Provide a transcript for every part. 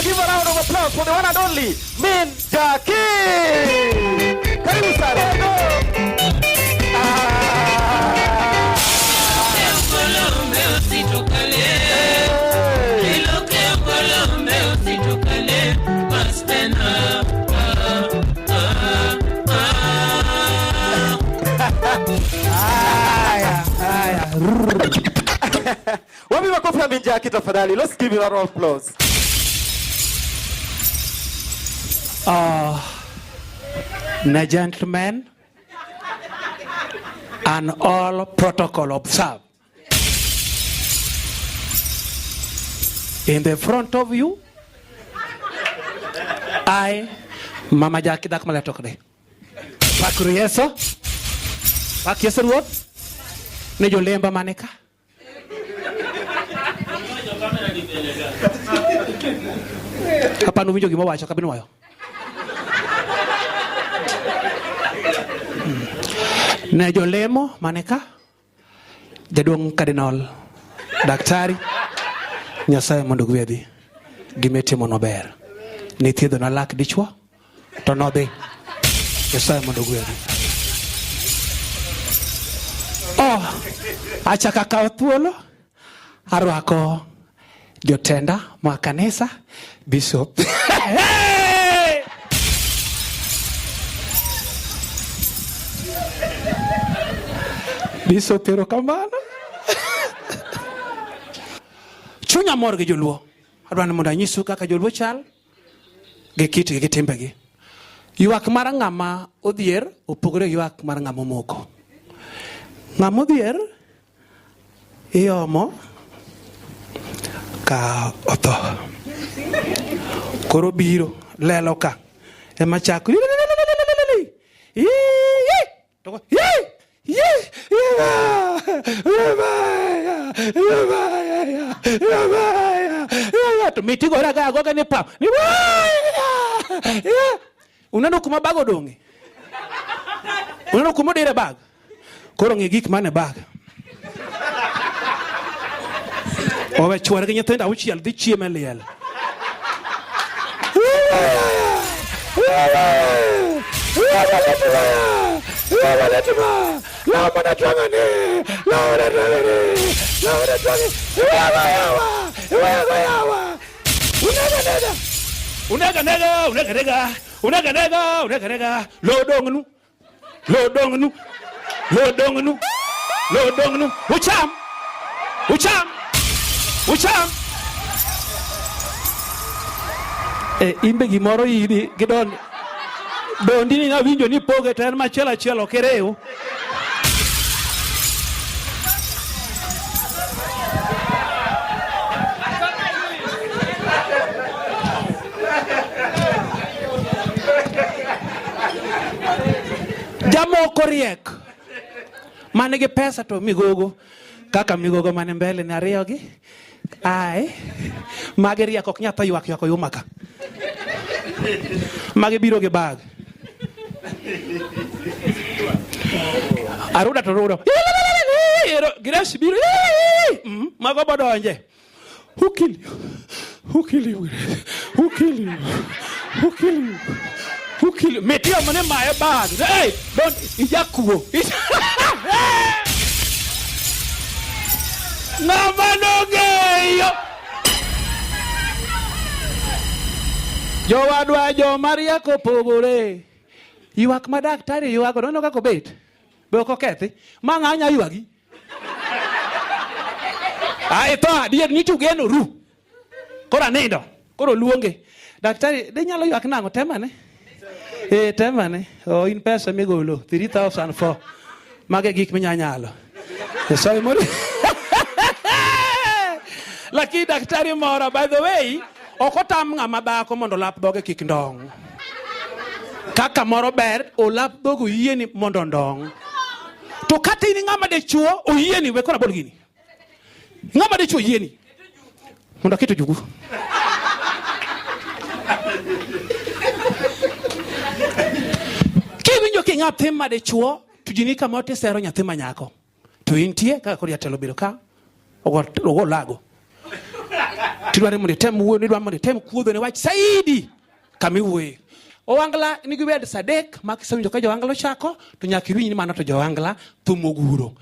Give a round of applause for the one and only Min Jackie. Karibu sana. Ah. Haya, haya. Wapi makofi ya Min Jackie tafadhali? Let's give him a round of applause. Na gentlemen and all protocol observed. In the front of you, I, Mama Jackie Dak Maletokde. Pak Yeso, pak Yeso ruoth, ne jolemba mane ka. Hapana uwinjo gima owacho kabinwayo. Ne jolemo mane ka, jaduong' Cardinal, daktari, Nyasaye mondo ogwedhi. Gima itimono ber. Nithiedhona lak dichwo, to nodhi. Nyasaye mondo ogwedhi. Oh, achako akawo thuolo, arwako jotenda ma kanisa, Bishop. Bishop, erokamano. Chunya mor gi joluo. Adwa ni mondo anyisu kaka joluo chal gi kitgi gi timbegi. Ywak mar ng'ama odhier opogore gi ywak mar ng'ama omoko. Ng'ama odhier iomo ka otho. Koro biro lelo ka ema chako to miti gore agoya agoga ni pap ni uneno kuma bag odong'e uneno kuma odire bag koro ng'i gik mane bag owe chwore gi nyithindo auchiel dhi chiemo e liel Unega nega, unega nega, unega nega, unega nega, lo dong'nu. Lo dong'nu. Lo dong'nu. Lo dong'nu. Ucham. Ucham. Ucham. E, imbe gimoro iri gi don dondi ni nawinjo ni poge to en machielo achiel ok iriw. Jamoko riek man gi pesa to migogo kaka migogo mane mbele ni ariyo gi ae magi riek ok nyal tho ywak ywak oyuma ka magi biro gi bag aruda to rudo Grace biro mago bodonje. Who kill you? Who kill you? Who kill you? Who kill you? Who kill you? Metia mane maye bag. Hey, don't ijakuo. Ng'ama nong'eyo. Jowadwa joma riek opogore. Ywak ma daktari ywago, noneno kaka obet. Be ok okethi? Ma ng'a nya ywagi? Ai tho adier ni tugeno ru. Koro anindo. Koro luonge. Daktari, de nyalo ywak nang'o? Temane. Eh, temane. Oh, in pesa migolo 3004. Mago e gik minya nyalo. Nyasaye moro. Lakini daktari mora, by the way, ok otam ng'ama dhako mondo lap dhoge kik ndong'. Kaka moro ber, olap dhogo yieni mondo ondong'. To kata in ng'ama dichuo, oyieni, we koro abol gini. Ng'ama dichuo oyieni. Mondo aket ojugu. Kiwinjo ki nyathi ma dichuo, to ji ni kamoro tisero nyathi ma nyako. To intie kaka koro jatelo obedo ka, ogo lago. Tidwaro mondo item wuoyo, nidwaro mondo item kuodho ne wach saidi kama iwuoye. Owangla nigi wed sadek ma kisewinjo ka jowangla ochako to nyaka iwinj ni mano to jowangla thum oguro.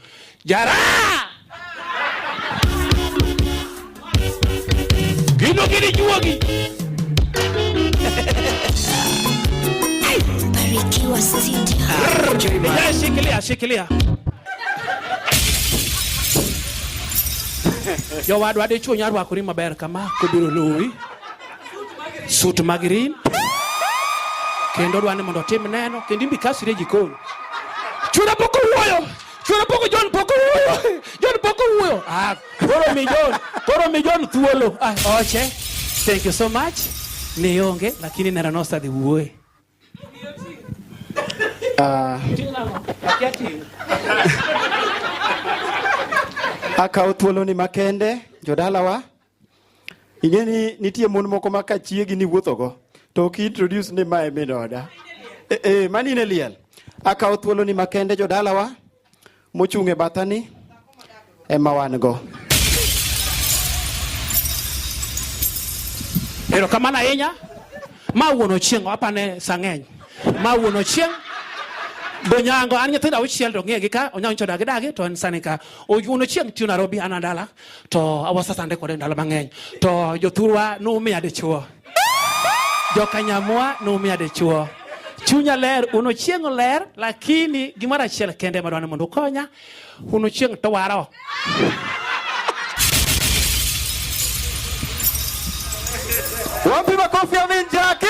Jara! Gino gini juogi. Barikiwa Studio. Vijana shikilia, shikilia. Jowadwa dichuo nyalo rwakori maber kama kobiro luwi. Suit ma green. Kendo dwa ni mondo otim neno kendo imbi kasri e jikon. Chuora pok owuoyo. Chuora pok John pok owuoyo. John pok owuoyo. Ah, koro mi John, koro mi John thuolo. Ah, oche. Thank you so much. Nionge lakini nera nosadhi wuoye. Akawo thuoloni makende jodalawa. Ing'e ni nitie mon moko ma ka chiegi ni wuothogo to ok introduce ni mae min oda. E, e, mani in e liel. Akawo thuoloni makende jodalawa mochung' e bathani ema wan go. Erokamano ahinya. Ma wuon Ochieng' apane sa ng'eny. Ma wuon Ochieng' Bonyango an nyithindo auchiel to ng'e gi ka onyango nyocha dagi dagi to en sani ka. Wuon Ochieng' tiyo Nairobi an dala to awasasande kode ndalo mang'eny. To jothurwa numiya dichuo. Jokanyamwa numiya dichuo. Chunya ler, un Ochieng' ler, lakini gimoro achiel kende madwaro ni mondo ukonya, un Ochieng' to waro. Wapi makofi ya Minjaki?